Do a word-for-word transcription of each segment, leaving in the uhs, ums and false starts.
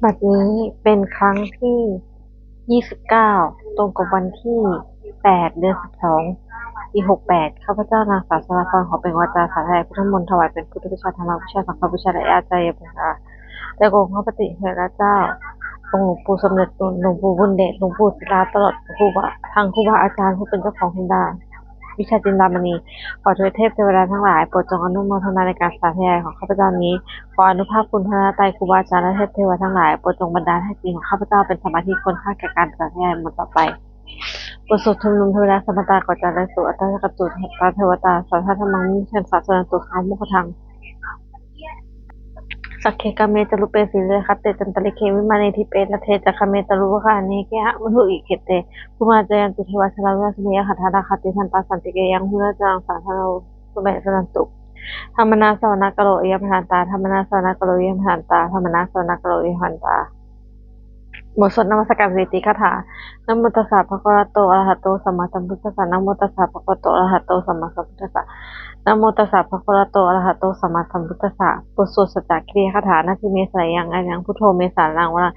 บัดนี้เป็นครั้งที่ ยี่สิบเก้า ตรงกับวันที่ แปด เดือน สิบสอง ปี หกแปด ข้าพเจ้านางสาวสราพรขอเปล่งวาจาสาธยายพุทธมนต์ถวายเป็นพุทธบูชา ธรรมบูชา สังฆบูชา และอาจาริยบูชา แด่องค์พระปฏิเทระเจ้า องค์หลวงปู่สมเด็จ หลวงปู่บุญเดช หลวงปู่ศิลา ตลอดครูบา ทางครูบาอาจารย์ผู้เป็นเจ้าของจินดา วิชาจินดามณี ขอทวยเทพเทวดาทั้งหลาย โปรดจงอนุโมทนาในการสาธยายของข้าพเจ้านี้ ขออานุภาพคุณพระรัตนตรัย ครูบาอาจารย์และเทพเทวาทั้งหลาย โปรดจงบันดาลให้จิตของข้าพเจ้าเป็นสมาธิควรค่าแก่การสาธยายมนต์ต่อไป บทสวดชุมนุมเทวดา Samantā cakkavāḷesu atrāgacchantu devatā, saddhammaṃ munirājassa suṇantu saggamokkhadaṃ. Sagge kāme ca rūpe girisikharataṭe cantalikkhe vimāne, dīpe raṭṭhe ca gāme taruvanagahane gehavatthumhi khette, bhummā cāyantu devā jalathalavisame yakkhagandhabbanāgā, tiṭṭhantā santike yaṃ munivaravacanaṃ sādhavo me suṇantu. Samaṇassavanakālo ayam bhadantā, samaṇassavanakālo ayam bhadantā, samaṇassavanakālo ayam bhadantā. บทสวดนมัสการสิทธิคาถา Namo tassa bhagavato arahato sammāsambuddhassa. Namo tassa bhagavato arahato sammāsambuddhassa. Namo tassa bhagavato arahato sammāsambuddhassa. บทสวดสัจจกิริยาคาถา Natthi me saraṇaṃ aññaṃ, buddho me saraṇaṃ varaṃ,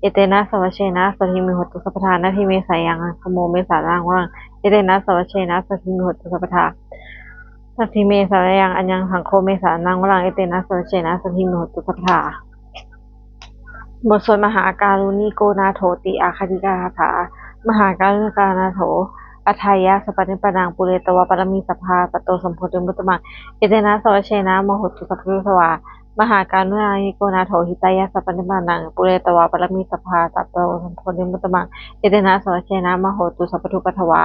etena savajjena sotthi me hotu sabbadā. Natthi me saraṇaṃ aññaṃ, dhammo me saraṇaṃ varaṃ, etena savajjena sotthi me hotu sabbadā. Natthi me saraṇaṃ aññaṃ, saṅgho me saraṇaṃ varaṃ, etena savajjena sotthi me hotu sabbadā. บทสวดมหาการุณิโกนาโถติอาคันติกาคาถา Mahākāruṇiko nātho atthāya sabbapāṇinaṃ, pūretvā pāramī sabbā patto sambodhimuttamaṃ, etena savajjena mā hontu sabbupaddavā. Mahākāruṇiko nātho hitāya sabbapāṇinaṃ, pūretvā pāramī sabbā patto sambodhimuttamaṃ, etena savajjena mā hontu sabbupaddavā.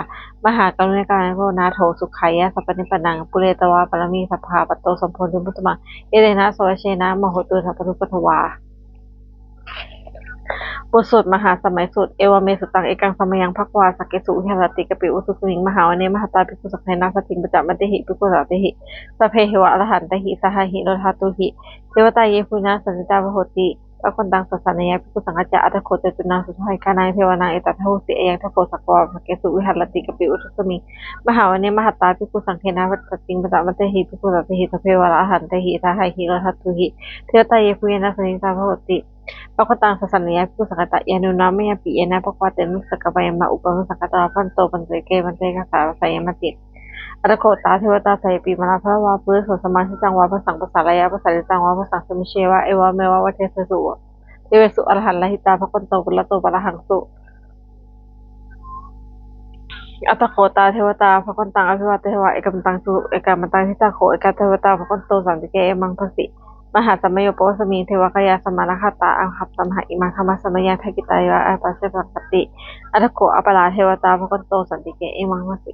Mahākāruṇiko nātho sukhāya sabbapāṇinaṃ, pūretvā pāramī sabbā patto sambodhimuttamaṃ, etena savajjena mā hontu sabbupaddavā. บทสวดมหาสมัยสูตร Evaṃ me sutaṃ. Ekaṃ samayaṃ bhagavā sakkesu viharati kapilavatthusmiṃ mahāvane mahatā bhikkhusaṅghena saddhiṃ pañcamattehi bhikkhusatehi sabbeheva arahantehi saha hiṃsā dhātūhi devatā yebhuyyena sannipatitā honti bhagavantaṃ dassanāya bhikkhusaṅghañca. Atha kho catunnaṃ suddhāvāsakāyikānaṃ devānaṃ etadahosi: Ayaṃ kho bhagavā sakkesu viharati kapilavatthusmiṃ mahāvane mahatā bhikkhusaṅghena saddhiṃ pañcamattehi bhikkhusatehi sabbeheva arahantehi saha hiṃsā dhātūhi devatā yebhuyyena sannipatitā honti bhagavantaṃ dassanāya bhikkhusaṅghañca. Yannūna mayampi yena bhagavā tenaṃ sakāyikāyamā uppamā saṅkatā bhagavato paccekagāthā bhāseyyāmāti. Atha kho tā devatā seyyathīti mārasenā vā purisettha samāhitā, yāva bhaddaṃ pasāreyya, pasāritaṃ vā bhaddaṃ samiccheyya, evameva bhaddekaratthu devesu antarahitā bhagavato purato pārahaṃsu. Atha kho tā devatā bhagavantaṃ abhivādetvā ekamantaṃ ekamantaṃ ṭhitā. Kho ekā devatā bhagavato santike etaṃ bhāsi: Mahāsamayo pavanasmiṃ devakāyā samāgatatā āgatamha imaṃ dhammasamayaṃ dakkhitāyeva āgatamha paccaññāpiṃ. Atha kho aparā devatā bhagavato santike etaṃ bhāsi: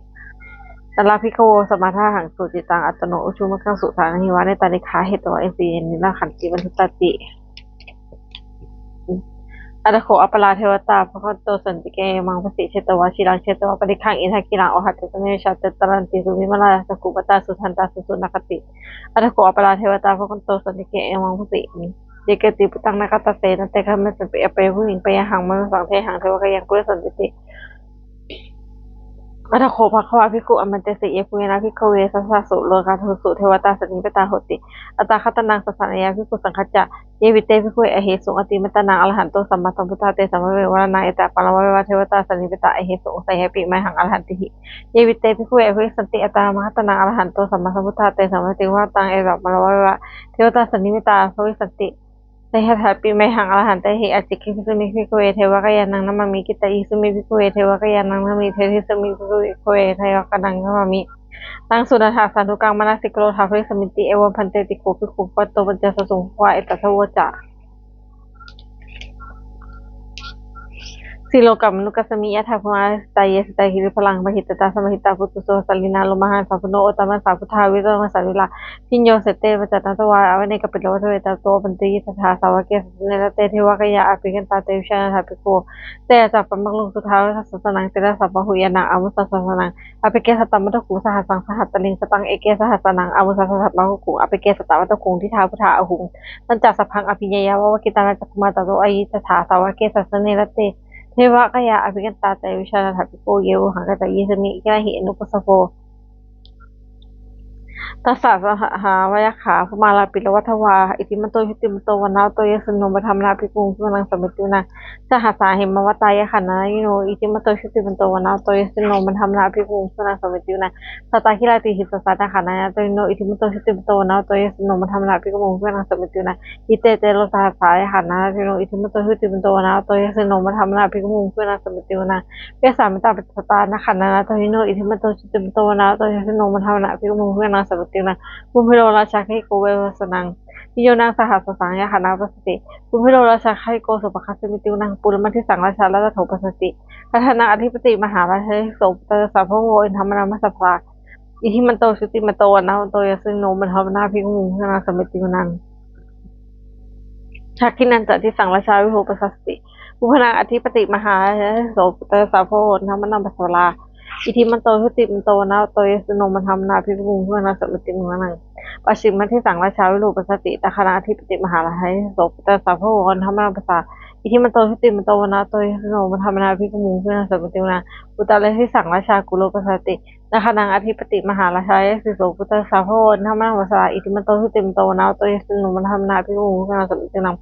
Tatra bhikkhavo samādahaṃsu cittaṃ attano ujukamakaṃsu sārathīva nettāni gahetvā isinivimucciṃsu. Atha kho aparā devatā bhagavato santike etaṃ bhāsi: Chetvā khīlaṃ chetvā palighaṃ indakhīlaṃ ohaccamanejā, daddallamānā muninā sukhutā sudantā susunāgāti. Atha kho aparā devatā bhagavato santike etaṃ bhāsi: Ye keci puttānā gabbhaseyyaṃ te gandhāvakassapi appaṭivattiṃ payāgaṃ mānusaṃ dehaṃ devakāyaṃ purisaṃ iti. Atha kho bhagavā bhikkhū āmantesi: Yebhuyyena bhikkhave dasasu lokadhātūsu devatā sannipatitā honti tathāgataṃ dassanāya bhikkhusaṅghañca. Yepi te bhikkhave ahesuṃ atimatā arahanto sammāsambuddhā, tesampāturaṇaṃ etaparamāyeva devatā sannipatitā ahesuṃ, seyyathāpi mayhaṃ arahantehi. Yepi te bhikkhave bhavissanti atimatā arahanto sammāsambuddhā, tesampāturaṇaṃ etaparamāyeva devatā sannipatitā bhavissanti, seyyathāpi mayhaṃ arahantehi. Ācikkhissāmi bhikkhave devakāyānaṃ nāmāni, kittayissāmi bhikkhave devakāyānaṃ nāmāni, desissāmi bhikkhave devakāyānaṃ nāmāni. Taṃ suṇātha sādhukaṃ manasikarotha bhāsissāmīti. Evaṃ bhanteti kho bhikkhū bhagavato paccassosuṃ. Bhagavā etadavoca: Silokamanukassāmi, yattha bhummā tadassitā; ye sitā girigabbharaṃ, pahitattā samāhitā. Puthū sīhāva sallīnā, lomahaṃsābhisambhuno; odātamanasā suddhā, vippasannamanāvilā. Bhiyyo citavīsapañcasāvakā, āvakā kaniputtakavippasīdāse. Tato āmantayi satthā, sāvake sāsane rate: Devakāyā abhikkantā, te vijānātha bhikkhavo. Te ca ātappamakaruṃ, sutvā buddhassa sāsanaṃ; therā sāvakā āgū, yaṃ āgū saha sāsanaṃ. Appeke satamaddakkhuṃ, sahassaṃ sahatthasāriṃ; sataṃ eke sahassānaṃ, āgū sahassābhisatamaddakkhuṃ. Appeke satamaddakkhuṃ, ṭhitā buddhā ahuṃ, tañca sabbaṃ abhiññāya, vavakkhitvāna cakkhumā. Tato āmantayi satthā, sāvake sāsane rate: devakāyā abhikkantā, te vijānātha bhikkhavo, ye vohaṃ kittayissāmi, gilāhi anupubbaso. Tassā mahāyakkha bhummā kāpilavatthavā, iddhimanto jutimanto vaṇṇavanto yasassino, modamānā abhikkāmuṃ bhikkhūnaṃ samitiṃ vanaṃ. Sahasā hemavatā yakkhā nānattavaṇṇino, iddhimanto jutimanto vaṇṇavanto yasassino, modamānā abhikkāmuṃ bhikkhūnaṃ samitiṃ vanaṃ. Sātāgirā tisaṅkhā nānattavaṇṇino, iddhimanto jutimanto vaṇṇavanto yasassino, modamānā abhikkāmuṃ bhikkhūnaṃ samitiṃ vanaṃ. Iccete soḷasasahassā yakkhā nānattavaṇṇino, iddhimanto jutimanto vaṇṇavanto yasassino, modamānā abhikkāmuṃ bhikkhūnaṃ samitiṃ vanaṃ. Vessāmittā pañcasatā yakkhā nānattavaṇṇino, iddhimanto jutimanto vaṇṇavanto yasassino, modamānā abhikkāmuṃ bhikkhūnaṃ samitiṃ vanaṃ. Kumbhīro rājagahiko vessāmittā bhiyyo naṃ sahassaṃ yakkhānaṃ passati, kumbhīro rājagahiko sopāga samitiṃ vanaṃ. Purimaṃ disaṃ rājā latthadāso pasāsati, gandhabbānaṃ ādhipati mahārājā yasassi so. Puttāpi tassa bahavo indanāmā mahabbalā, iddhimanto jutimanto vaṇṇavanto yasassino, modamānā abhikkāmuṃ bhikkhūnaṃ samitiṃ vanaṃ. Dakkhiṇañca disaṃ rājā virūḷho pasāsati, kumbhaṇḍānaṃ ādhipati mahārājā yasassi so. Puttāpi tassa bahavo indanāmā mahabbalā, iddhimanto jutimanto vaṇṇavanto yasassino, modamānā abhikkāmuṃ bhikkhūnaṃ samitiṃ vanaṃ. Pacchimaṃ disaṃ rājā virūpakkho pasāsati, dakkhiṇaṃ ādhipati mahārājā yasassi so. Puttāpi tassa bahavo indanāmā mahabbalā, iddhimanto jutimanto vaṇṇavanto yasassino, modamānā abhikkāmuṃ bhikkhūnaṃ samitiṃ vanaṃ. Uttaraṃ disaṃ rājā kuru pasāsati, dakkhiṇaṃ ādhipati mahārājā yasassi so. Puttāpi tassa bahavo indanāmā mahabbalā, iddhimanto jutimanto vaṇṇavanto yasassino, modamānā abhikkāmuṃ bhikkhūnaṃ samitiṃ vanaṃ.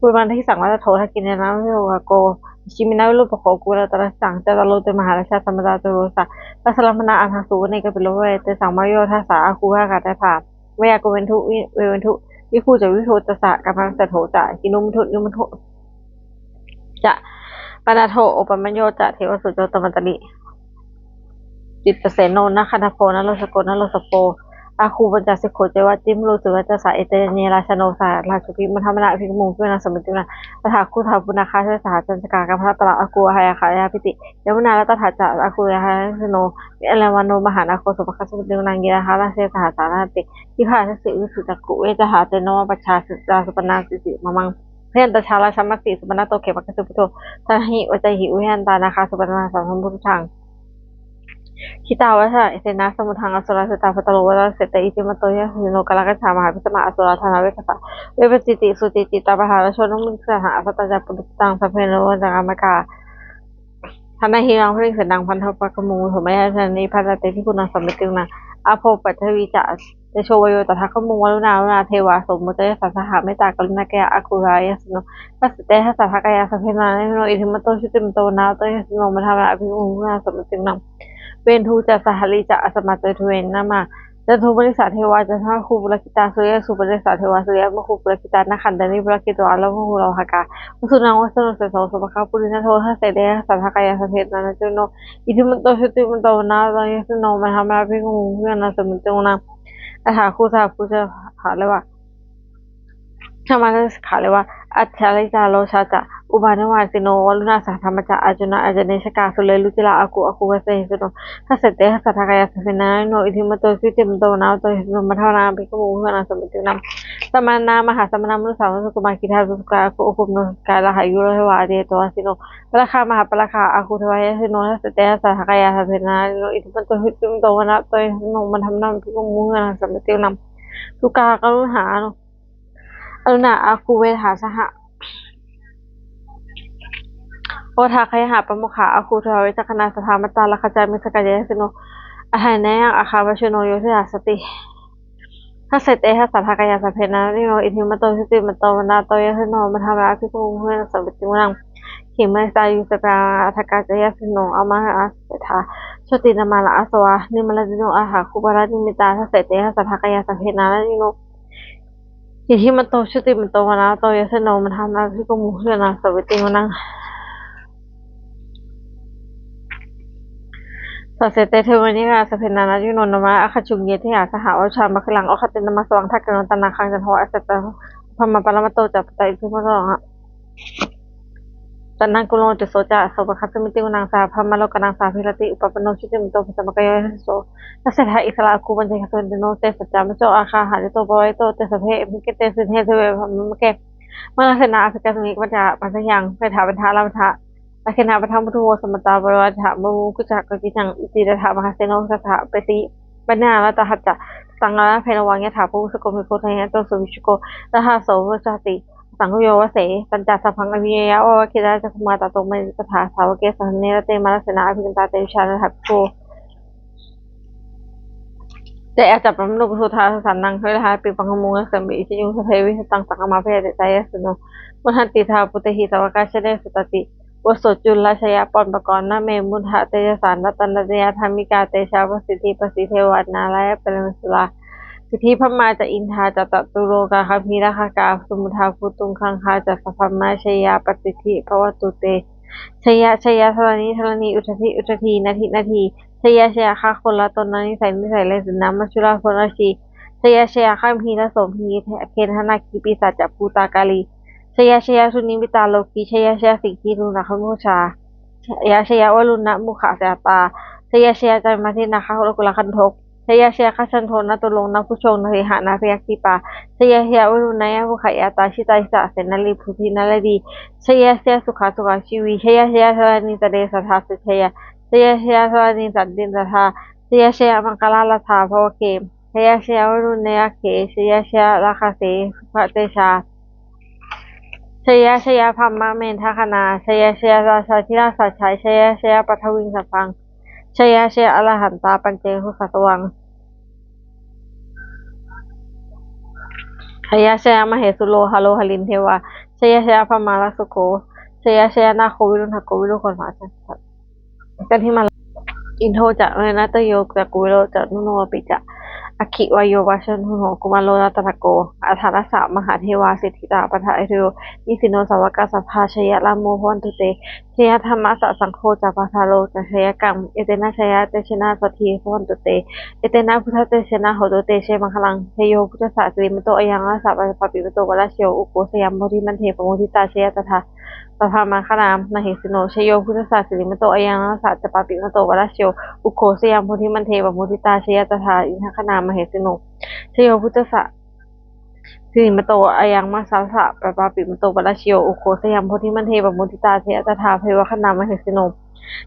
Pūrbaṃ disaṃ rājā tha dakkhiṇena virūpakkho, pacchimena virūpakkho kumbhaṇḍānaṃ uttaraṃ disaṃ. Cattāro te mahārājā samantā caturo disā, daddallamānā aṭṭhaṃsu vane kāpilavatthave. Tesaṃ mārasenā rāhubhaddamupāgamuṃ, veyyāccayo viṭū viṭū, viṭucca viṭuṭo ca, kammaseṭṭho ca kinnughaṇḍu nighaṇḍu ca, panādo opamañño ca devasūto ca mātali. Cittaseno nāgandhabbo naḷorāsiko naḷorāsabho, āgū pañcasikho ceva timbarū suriyavacchasā. Ete caññe rājāno saha rājubhi, modamānā abhikkāmuṃ bhikkhūnaṃ samitiṃ vanaṃ. Athāgū sahabhū nāgā sahassaṃ ca, kambalassatarā āgū pāyāgā veyyābhiti, yāmunā dhataraṭṭhā ca āgū yasassino, erāvaṇo mahānāgo sopāga samitiṃ vanaṃ. Ye nāgarāje sahasā haranti, dibbā dijā visuddhacakkhū, te caññe sabrahmajālapajjhā, satta cakkhumatā sudāruṇā. Jayanta jaya rājā mahesī, sopāga oghatiṇṇapuñjavasavatthu, dasahi vācāhi vicchikā, nāgā supaṇṇā sopāga samitiṃ vanaṃ. Jitā vajirahatthasena jitu samuddaṃ, asurā sitā bhātaro vāsavassete, iddhimanto yasassino, kālakañjā mahābhismā, asurā dānaveghasā. Vepacitti sucitti ca pahārādo, vepullassa sitā ca pahārādo, asurā dānaveghasā. Vepacitti sucitti ca pahārādo, vepullassa sitā ca pahārādo, asurā dānaveghasā. Dānaṃ hitvā maliṃ senaṃ, bandhamakkhamathaddhayaṃ, bhekhāmhi satañca sennā, bhaddante bhikkhūnaṃ samitiṃ vanaṃ. Āpo paṭhavī ca tejo vāyo tadāgamuṃ, varuṇā vāruṇā devā somo ca yasasā saha. Mettākaruṇākāyā āgū devakāyā yasassino, dasete dasadhā kāyā sabbe nānattavaṇṇino, iddhimanto jutimanto vaṇṇavanto yasassino, modamānā abhikkāmuṃ bhikkhūnaṃ samitiṃ vanaṃ. Veṇḍū ca sahalī ca asamā ca duve nāmā, candamāgī ca devā candamāgū purakkhitā, suriyassūpanisā devā suriyamāgū purakkhitā, nakkhattāni purakkhitvā ārasaṃ ārabbhakā. Vasūnaṃ vāsavo seṭṭho sopāga purindado, dasete dasadhā kāyā sabbe nānattavaṇṇino, iddhimanto jutimanto vaṇṇavanto yasassino, modamānā abhikkāmuṃ bhikkhūnaṃ samitiṃ vanaṃ. Athāgū sahabhū ca devā kambalassatarā devā, athā ca rojā ca upanandabhū ca, varuṇā sahadhammā ca āgū ca anejakā, sūleyyarucirā āgū āgū vāsavanesino, dasete dasadhā kāyā sabbe nānattavaṇṇino, iddhimanto jutimanto vaṇṇavanto yasassino, modamānā abhikkāmuṃ bhikkhūnaṃ samitiṃ vanaṃ. Samānā mahāsamānā mānusā mānusuttamā, khiḍḍābikkāmuṃ vāsavanesino, kālakañjā mahākāruṇā devā ca yasassino, pāragā mahāpāragā āgū devā yasassino, dasete dasadhā kāyā sabbe nānattavaṇṇino, iddhimanto jutimanto vaṇṇavanto yasassino, modamānā abhikkāmuṃ bhikkhūnaṃ samitiṃ vanaṃ. Duggā karūṇā aruṇā āgū veghanasā saha, odātagayhā pāmokkhā āgū devā vicakkhaṇā, sadāmattā rakkhanti saṅghañca yasassino, athānāya āgā vajjino yo disā sati, dasete dasadhā kāyā sabbe nānattavaṇṇino, iddhimanto jutimanto vaṇṇavanto yasassino, modamānā abhikkāmuṃ bhikkhūnaṃ samitiṃ vanaṃ. Khemiyā tusitā ca susamāraddhakā, yasassino aṅgamaṅgeso vāsavanesino, jotināmā samaddātā āsavā nimmānaratino, athāgū paranimmitā, dasete dasadhā kāyā sabbe nānattavaṇṇino, iddhimanto jutimanto vaṇṇavanto yasassino, modamānā abhikkāmuṃ bhikkhūnaṃ samitiṃ vanaṃ. Dasete dasadhā kāyā sabbe nānattavaṇṇino, nāmanvayena āgañchuṃ ye caññe sadisā saha, āyasmanto bhikkhave nāgaṃ saha, āyasmanto Brahmā paramatto ca, puttā iddhimato saha. Sanaṅkumāro tisso ca sopāga samitiṃ vanaṃ, saha brahmalokānaṃ samādaye pāvaṇo, jutimanto bhismākāyo yasassi so. Dasettha issarā āgū pañcasate mahāsenino, tesañca majjho āgā hārito parivārito. Te sabbe abhikkante sinde deve sabrahmake, mārasenā abhikkāmi, kaṇhassa pañcasikhayaṃ. Mettāvanto ārabbhamānā, dakkhemoghataraṃ āgū, samantā parivāretā, mārātirekammaṃ kaṇhassa kaccayuṃ. Iti tattha mahāseno saha vepacitti pāṇinā talamāhacca, taṃ gandhabbanāva yathā, pāvussako megho thanayanto savijjuko. Tadā so paccudāvatti saṅkucco vāse. Tañca sabbaṃ abhiññāya vavakkhitvāna cakkhumā, tato āmantayi satthā sāvake sāsane rate. Mārasenā abhikkantā te vijānātha bhikkhavo, te asabbamaṇo pasutthā sāsanaṃ vehaṃ abhippāmuṃ, asammosītuṃ sabbe vijitasaṅgāmā. Bhayātītā yādasanto modanti saha bhūtehi, sāvakā te janesutāti. บทสวดจุลชัยปกรณ์ นะเม buddhatejasaṃ ratanattayadhammikā, tejapasiddhi pasīdevā nārāyaparivaṇṇasurā. Siddhibrahmā ca indā ca catulokā gambhīrakkhakā, samuddā bhūtuṃ gaṅgā ca sabrahmā, jaya jaya paṭiṭṭhi bhavantu te. Jaya jaya dharaṇi dharaṇī, udadhi udadhī, nadi nadī, jaya jaya gaganatalanisai nisai, resināmajjhulā bhūtarajī, jaya jaya gambhīrasombhī khendanāgī pisāca bhūtakālī, jaya jaya dunnimittarogī, jaya jaya siṅgī tuna khambhojā, jaya jaya varuṇamukhasātrā, jaya jaya candimā nāgā lokuttarakanto, jaya jaya gajjento naturaṅga nāgabhujaṅga nāgsenaṃ nāgyantīpā, jaya jaya varuṇamukhayātrā, jita jita senārī buddhī naradī, jaya jaya sukhā sukhā jīvī, jaya jaya dharaṇītale sadā sujayā, jaya jaya dharaṇī santin sadā, jaya jaya maṅkarājaraññā bhavagge, jaya jaya varuṇayakkhe, jaya jaya rakkhase subhatejā, jaya jaya brahmmendagaṇā, jaya jaya rājādhirājasājjaya, jaya jaya paṭhaviṃ sabbaṃ, jaya jaya arahantā paccekabuddhasāvaṃ, jaya jaya mahesuro haro harindevā, jaya jaya brahmārakkho, jaya jaya nāgo viruḷhako virūpakkho ca, candimā indo ca venateyyo ca, kuvero ca indro ca aggi vāyo ca vasavatthuno, kumāro dhataraṭṭhako, aṭṭhārasa mahādevā siddhitāpasaādayo, isino sāvakā sabbe jaya rāmo bhavantu te. Jaya dhammassataṃ saṅgho ca pācālo ca jayakaṃ, etena jayatejena sotthī bhavantu te, etena buddhatejena hotu te jayamaṅgalaṃ. Jayo buddhassa sirīmato ayaṃ rājassa ca pāpimato parājayo, ugghosayaṃ bodhimaṇḍe pamoditā, jaya tadā sabrahmagaṇā mahesino. Jayo buddhassa sirīmato ayaṃ rājassa ca pāpimato parājayo, ugghosayaṃ bodhimaṇḍe pamoditā, jaya tadā indagaṇā mahesino. Jayo buddhassa sirīmato ayaṃ rājassa ca pāpimato parājayo, ugghosayaṃ bodhimaṇḍe pamoditā, jaya tadā devagaṇā mahesino.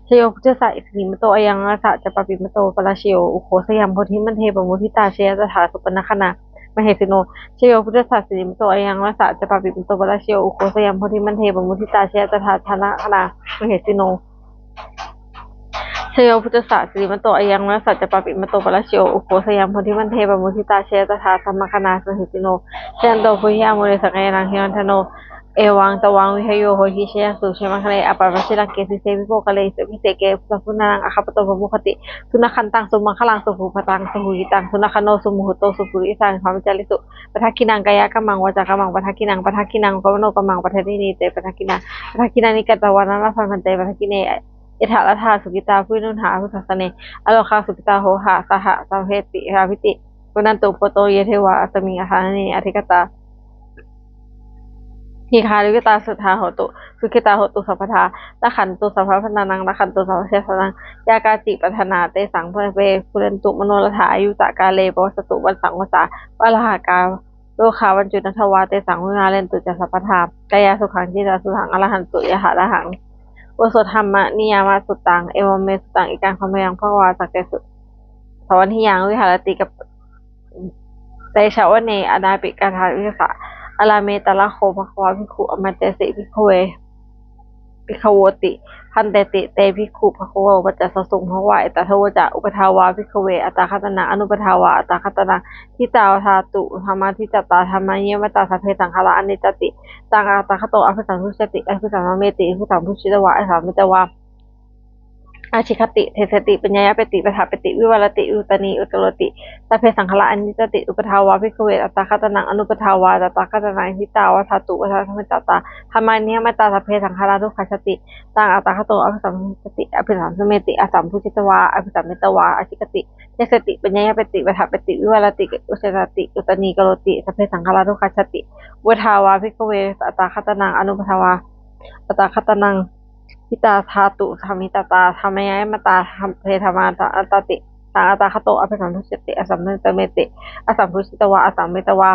Jayo buddhassa sirīmato ayaṃ rājassa ca pāpimato parājayo, ugghosayaṃ bodhimaṇḍe pamoditā, jaya tadā supaṇṇagaṇā mahesino. Jayo buddhassa sirīmato ayaṃ rājassa ca pāpimato parājayo, ugghosayaṃ bodhimaṇḍe pamoditā, jaya tadā dhanagaṇā mahesino. Jayo buddhassa sirīmato ayaṃ rājassa ca pāpimato parājayo, ugghosayaṃ bodhimaṇḍe pamoditā, jaya tadā dhammagaṇā mahesino. Jayanto bodhiyā mūle sakyānaṃ nandivaḍḍhano, evaṃ tvaṃ vijayo hohi jayassu jayamaṅgale, aparājitapallaṅke sīse paṭhavipokkhare, abhiseke sabbabuddhānaṃ aggappatto pamodati. Sunakkhattaṃ sumaṅgalaṃ supabhātaṃ suhuṭṭhitaṃ, sukhaṇo sumuhutto ca suyiṭṭhaṃ brahmacārisu, padakkhiṇaṃ kāyakammaṃ vācākammaṃ padakkhiṇaṃ, padakkhiṇaṃ manokammaṃ paṇidhī te padakkhiṇā, padakkhiṇāni katvāna labhantatthe padakkhiṇe. Yātrā laddhā sukhitā viruḷhā saha bhūtā sāvakā saṅghā, arogā sukhitā hotha saha sabbehi ñātibhi. Suṇantu bhonto ye devā asmiṃ ṭhāne adhigatā, dīghāyukā sadā hontu sukhitā hontu sabbadā, rakkhantu sabbasattānaṃ rakkhantu sabbasattānaṃ, yā kāci patthanā tesaṃ sabbe pūrentu manorathā, yuttakāle pavassantu vassaṃ vassā valāhakā, rogā mucciṃsu natvā tesaṃ vivareṇḍu ca sabbadā, kāyasukhaṃ cittisukhaṃ arahantu yathārahaṃ. บทสวด Dhammaniyāmasuttaṃ. Evaṃ me sutaṃ. Ekaṃ samayaṃ bhagavā sakkesu savantiyaṃ viharati kapilavatthave jetavane anāthapiṇḍikassa ārāme. Tatra kho bhagavā bhikkhū āmantesi bhikkhavoti. Bhanteti te bhikkhū bhagavato paccassosuṃ. Bhagavā etadavoca. Uppādā vā bhikkhave tathāgatānaṃ anuppādā vā tathāgatānaṃ, ṭhitāva dhātu samāditatā dhammaṃ niyamatā sabbe saṅkhārā aniccāti. Taṃ tathāgato abhisambujjhati abhisameti, abhisambujjhitvā abhisametvā ācikkhati deseti paññapeti paṭṭhapeti vivarati uttānīkaroti sabbe saṅkhārā aniccāti. Uppādā vā bhikkhave tathāgatānaṃ anuppādā vā tathāgatānaṃ, ṭhitāva dhātu samāditatā dhammaṃ niyamatā sabbe saṅkhārā dukkhāti. Taṃ tathāgato abhisambujjhati abhisameti, abhisambujjhitvā abhisametvā ācikkhati deseti paññapeti paṭṭhapeti vivarati uttānīkaroti sabbe saṅkhārā dukkhāti. Uppādā vā bhikkhave tathāgatānaṃ anuppādā vā tathāgatānaṃ, ṭhitā dhātu samāditatā dhammaṃ niyamatā sabbe saṅkhārā aniccāti. Taṃ tathāgato abhisambujjhati abhisameti, abhisambujjhitvā abhisametvā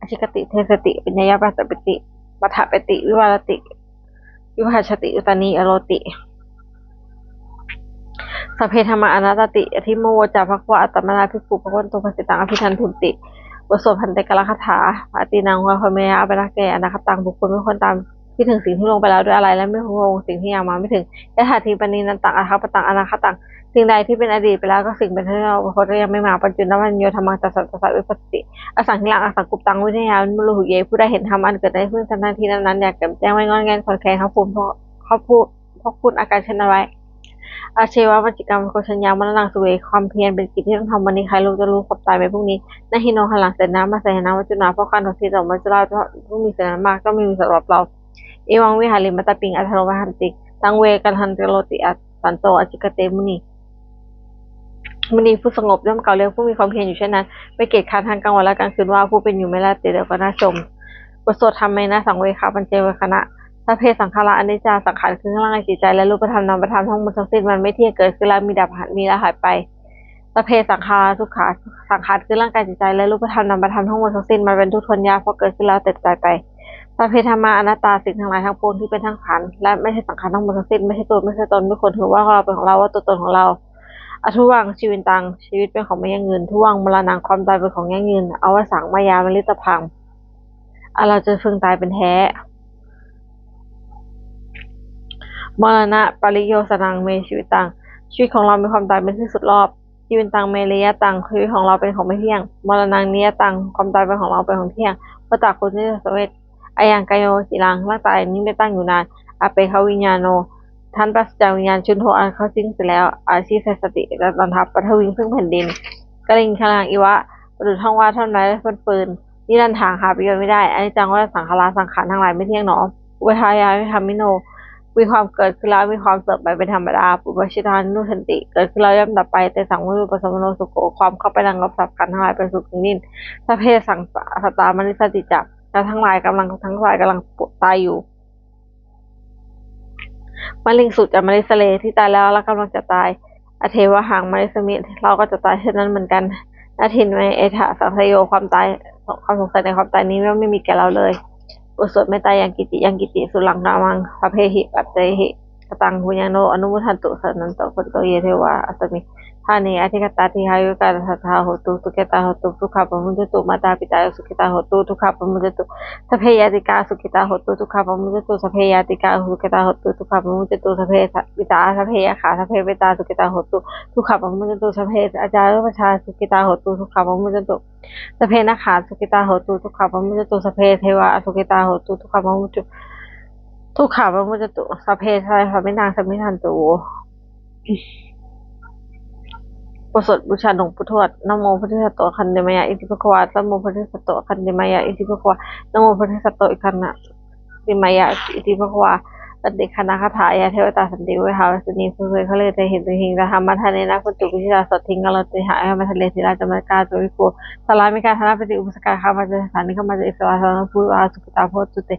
ācikkhati deseti paññapeti paṭṭhapeti vivarati vibhajati uttānīkaroti sabbe dhammā anattāti. Idamavoca bhagavā. Attamanā bhikkhū bhagavato bhāsitaṃ abhinandunti. บทสวด Bhante Kalakatha. Atītaṃ va bhavantaṃ va bhavantaṃ va bhavantaṃ, anāgataṃ buddhaṃ, บุคคลไม่ควรตามคิดถึงสิ่งที่ล่วงไปแล้วด้วยอาลัย และไม่ควรพะวงสิ่งที่ยังมาไม่ถึง Yathātīti pāṇinantaṃ ābhaṃ, anāgataṃ, สิ่งใดที่เป็นอดีตไปแล้ว ก็สิ่งเป็นที่ล่วงไป ก็ยังไม่มา Paccuppannamañño dhammaṃ, tattha tattha vipassati, asaṃhiraṃ asaṅkuptaṃ, vinayaṃ vimucciṃ. ผู้ใดเห็นธรรมอันเกิดในที่พึ่ง ทันทีนั้นๆ อย่างแจ่มแจ้ง ไม่ง่อนแง่นคลอนแคลน เขาควร เขาควร พอกพูนอาการเช่นนั้นไว้ Ajjeva vaccikaṃ bhaddekaratthaṃ, maraṇaṃ suve. ความเพียรเป็นกิจที่ต้องทำวันนี้ ใครรู้จะรู้ความตายแม้พรุ่งนี้ Na hi no haraṃ senena, maraṇaṃ senena maccunā, เพราะการต่อสู้ต่อมัจจุราชผู้มีเสนามาก ย่อมไม่มีสำหรับเรา Evaṃ vihārimātāpiṃ, atthāro mahaṃ itiṃ, taṃ ve kālaṃ karoti, santo ācikkhate muni. มุนีผู้สงบย่อมกล่าวเรียกผู้มีความเพียรอยู่เช่นนั้น ไม่เกียจคร้านทั้งกลางวันและกลางคืนว่า ผู้เป็นอยู่ไม่ราบเรียบ เดี๋ยวก็น่าชม บทสวด Dhammena saṃvegā pañcevekkhana. Sabbe saṅkhārā aniccā, สังขารคือเครื่องร่างกายจิตใจ และรูปธรรมนามธรรมทั้งหมดทั้งสิ้น มันไม่เที่ยง เกิดขึ้นแล้วมีดับ หาย มีแล้วหายไป Sabbe saṅkhārā dukkhā, สังขารคือร่างกายจิตใจ และรูปธรรมนามธรรมทั้งหมดทั้งสิ้น มันเป็นทุกข์ทนยาก เพราะเกิดขึ้นแล้วแตกดับไป Sabbe dhammā anattā, สิ่งทั้งหลายทั้งปวงที่เป็นสังขารและไม่ใช่สังขารทั้งหมดทั้งสิ้น ไม่ใช่ตัว ไม่ใช่ตน ไม่ควรถือว่าเราเป็นของเรา ว่าตัวตนของเรา Adhuvaṃ jīvitaṃ, ชีวิตเป็นของไม่ยั่งยืน Dhuvaṃ maraṇaṃ, ความตายเป็นของยั่งยืน Avassaṃ mayā maritabbaṃ, อันเราจะพึงตายเป็นแท้ Maraṇapariyosānaṃ me jīvitaṃ, ชีวิตของเรามีความตายเป็นที่สุดรอบ Jīvitaṃ me niyataṃ, ชีวิตของเราเป็นของไม่เที่ยง Maraṇaṃ niyataṃ, ความตายเป็นของเราเป็นของเที่ยง Vata kuṭṭhī saṃveti, ayaṃ kāyo aciraṃ, ร่างกายนี้ไม่ตั้งอยู่นาน Apekkhā viññāṇo, ท่านปราศจากวิญญาณ Chuḍḍho, อันเขาทิ้งเสียแล้ว Adhisessati, จะนอนทับ Paṭhaviṃ, ซึ่งแผ่นดิน Kaliṅgaraṃ iva, ประดุจท่อนว่าท่อนไม้และท่อนฟืน Niratthaṃ, หาประโยชน์ไม่ได้ Aniccaṃ vata saṅkhārā, สังขารทั้งหลายไม่เที่ยงหนอ Uppādavayadhammino, มีความเกิดขึ้นแล้วมีความเสื่อมไปเป็นธรรมดา Puppajittā nirujjhanti, เกิดขึ้นแล้วย่อมดับไป Tesaṃ vūpasamo sukho, ความเข้าไประงับสังขารทั้งหลายเป็นสุขอย่างยิ่ง Sabbe sattā marissanti ca, สัตว์ทั้งหลายกำลัง ทั้งหลายกำลังตายอยู่ Mariṃsu ca marissare, ที่ตายแล้วและกำลังจะตาย Tathevāhaṃ marissāmi, เราก็จะตายเช่นนั้นเหมือนกัน Natthi me ettha saṃsayo, ความตาย ความสงสัยในความตายนี้ย่อมไม่มีแก่เราเลย บทสวดเมตตา Yaṅkiñci yaṅkiñci suṇaṃ nāmaṃ, sabbehi pañcehi kataṃ puññaṃ no anumodantu, suṇantu bhonto ye devā asmiṃ ṭhāne adhigatā, dīghāyukā sadā hontu, sukhitā hontu, dukkhā pamuñcantu. Mātāpitā sukhitā hontu, dukkhā pamuñcantu. Sabbe ñātikā sukhitā hontu, dukkhā pamuñcantu. Sabbe ñātikā sukhitā hontu, dukkhā pamuñcantu. Sabbe sa-, pitasā, sabbe yakkhā, sabbe petā sukhitā hontu, dukkhā pamuñcantu. Sabbe ācariyupajjhāyā sukhitā hontu, dukkhā pamuñcantu. Sabbe nakkhattā sukhitā hontu, dukkhā pamuñcantu. Sabbe devā sukhitā hontu, dukkhā pamuñcantu. Dukkhā pamuñcantu. Sabbe sattā samantā samijjhantu. บทสวดบูชาหลวงปู่ทวด Namo bodhisatto āgantimāya iti bhagavā. Namo bodhisatto āgantimāya iti bhagavā. Namo bodhisatto āgantimāya iti bhagavā. Santikkhaṇagāthā. Yā devatā santi vihāravāsinī, bhummā cāyantu devā gambhīraṃ. Tadā brahmadassanaṃ bhikkhūnaṃ bhikkhūsāsanaṃ, āmantayi ca bhikkhavo, sāvakā saṅghā ca āmantayi. Sārāmikā dānapatī upāsakā, gāmā ca dessā nigāmā ca issarā, samaṇā bhikkhū ā sukkhitā bhavantu te.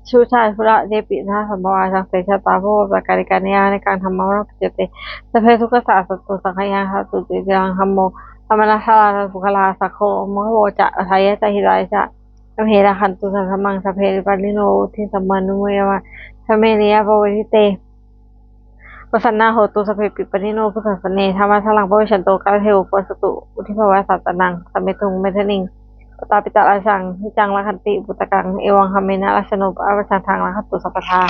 Sukhā ca sukhā yepi nāma sambhavā, taṃ tejasā bhavatu te. Kālikañjā nānāviddhānaṃ dhammaṃ paṇītaṃ bhavantu te. Sabbe dukkhassa karontu saṅkhayaṃ, sāvitthā ca sudakkhitāya. Dhammaṃ dhammaṃ namassāma dhammamokkhadaṃ. Sakko mokkhadhammo ca, sāyā ca hitāya ca. Sabbe rakkhantu saddhammaṃ, sabbe pāṇino buddhaṃ, sabbaṃ anumodetha. Dhamme ariyappavedite, pasannā hontu sabbepi pāṇino buddhasāsane. Dhammaddharānaṃ pavessanto, kālena devo pavassatu. Vuḍḍhibhāvāya sattānaṃ, sāmetthu medaniṃ. Mātā pitā atrajaṃ, niccaṃ rakkhanti puttakaṃ, evaṃ dhammena rājāno, pajaṃ dhamme rakkhantu sabbadā.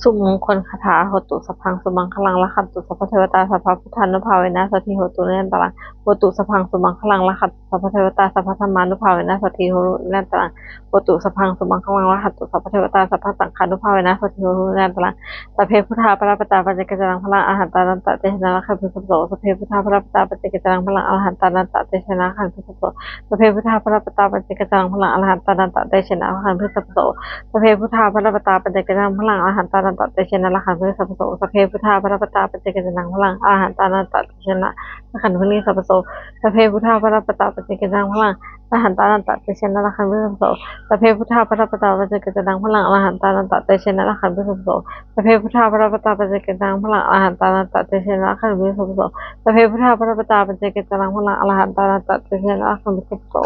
สุมงคลคาถา Hotu sabbaṃ sumaṅgalaṃ, rakkhantu sabbadevatā, sabbabuddhānubhāvena sotthī hontu nirantaraṃ. Hotu sabbaṃ sumaṅgalaṃ, rakkhantu sabbadevatā, sabbadhammānubhāvena sotthī hontu nirantaraṃ. Hotu sabbaṃ sumaṅgalaṃ, rakkhantu sabbadevatā, sabbasaṅghānubhāvena sotthī hontu nirantaraṃ. Sabbe buddhā balappattā, paccekānañca balaṃ, arahantānañca tejena, rakkhanti sabbaso. Sabbe buddhā balappattā, paccekānañca balaṃ, arahantānañca tejena, rakkhanti sabbaso. Sabbe buddhā balappattā, paccekānañca balaṃ, arahantānañca tejena, rakkhanti sabbaso. Sabbe buddhā balappattā, paccekānañca balaṃ, arahantānañca tejena, rakkhanti sabbaso. Sabbe buddhā balappattā, paccekānañca balaṃ, arahantānañca tejena, rakkhanti sabbaso. Sabbe buddhā balappattā, paccekānañca balaṃ, arahantānañca tejena, rakkhanti sabbaso. Sabbe buddhā balappattā, paccekānañca balaṃ, arahantānañca tejena, rakkhanti sabbaso. Sabbe buddhā balappattā, paccekānañca balaṃ, arahantānañca tejena, rakkhanti sabbaso. Sabbe buddhā balappattā, paccekānañca balaṃ, arahantānañca tejena, rakkhanti sabbaso.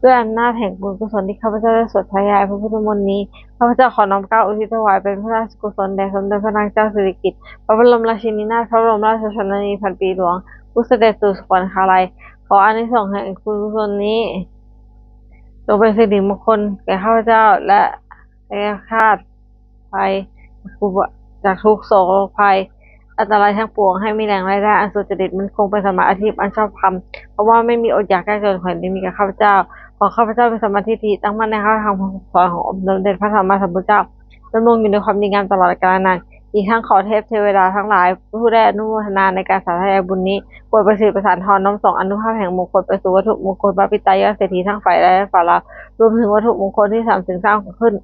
ด้วยอำนาจแห่งบุญกุศลที่ข้าพเจ้าได้สวดสาธยายพระพุทธมนต์นี้ ข้าพเจ้าขอน้อมเกล้าอุทิศถวายเป็นพระราชกุศลแด่สมเด็จพระนางเจ้าสิริกิติ์ พระบรมราชินีนาถ พระบรมราชชนนีพันปีหลวง ผู้เสด็จสู่สวรรคาลัย ขออานิสงส์แห่งบุญกุศลนี้ จงเป็นสิริมงคลแก่ข้าพเจ้า และแคล้วคลาดภัยจากทุกข์โศกโรคภัย อันตรายทั้งปวง ให้มีแหล่งรายได้อันสุจริตมั่นคง เป็นสัมมาอาชีพอันชอบธรรม เพราะว่าไม่มีอดอยากยากจน แผ่นดินมีแก่ข้าพเจ้า ขอข้าพเจ้ามีสัมมาทิฏฐิ ตั้งมั่นในคำสั่งคำสอนขององค์สมเด็จพระสัมมาสัมพุทธเจ้า ดำรงอยู่ในความดีงามตลอดกาลนาน อีกทั้งขอเทพเทวดาทั้งหลาย ผู้ได้อนุโมทนาในการสาธยายบุญนี้ โปรดประสิทธิ์ประสาทร น้อมส่งอานุภาพแห่งมงคลไปสู่วัตถุมงคล พระปิดตายอดเศรษฐีทั้งฝ่ายไร้และฝ่ายเรา รวมถึงวัตถุมงคลที่สามสิ่งสร้างขึ้น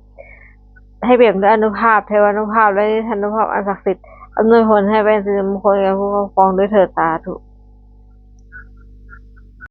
ให้เปี่ยมด้วยอานุภาพ เทวานุภาพ และฤทธานุภาพอันศักดิ์สิทธิ์ อำนวยผลให้เป็นสิริมงคลแก่ผู้ครอบครองด้วยเถิด สาธุ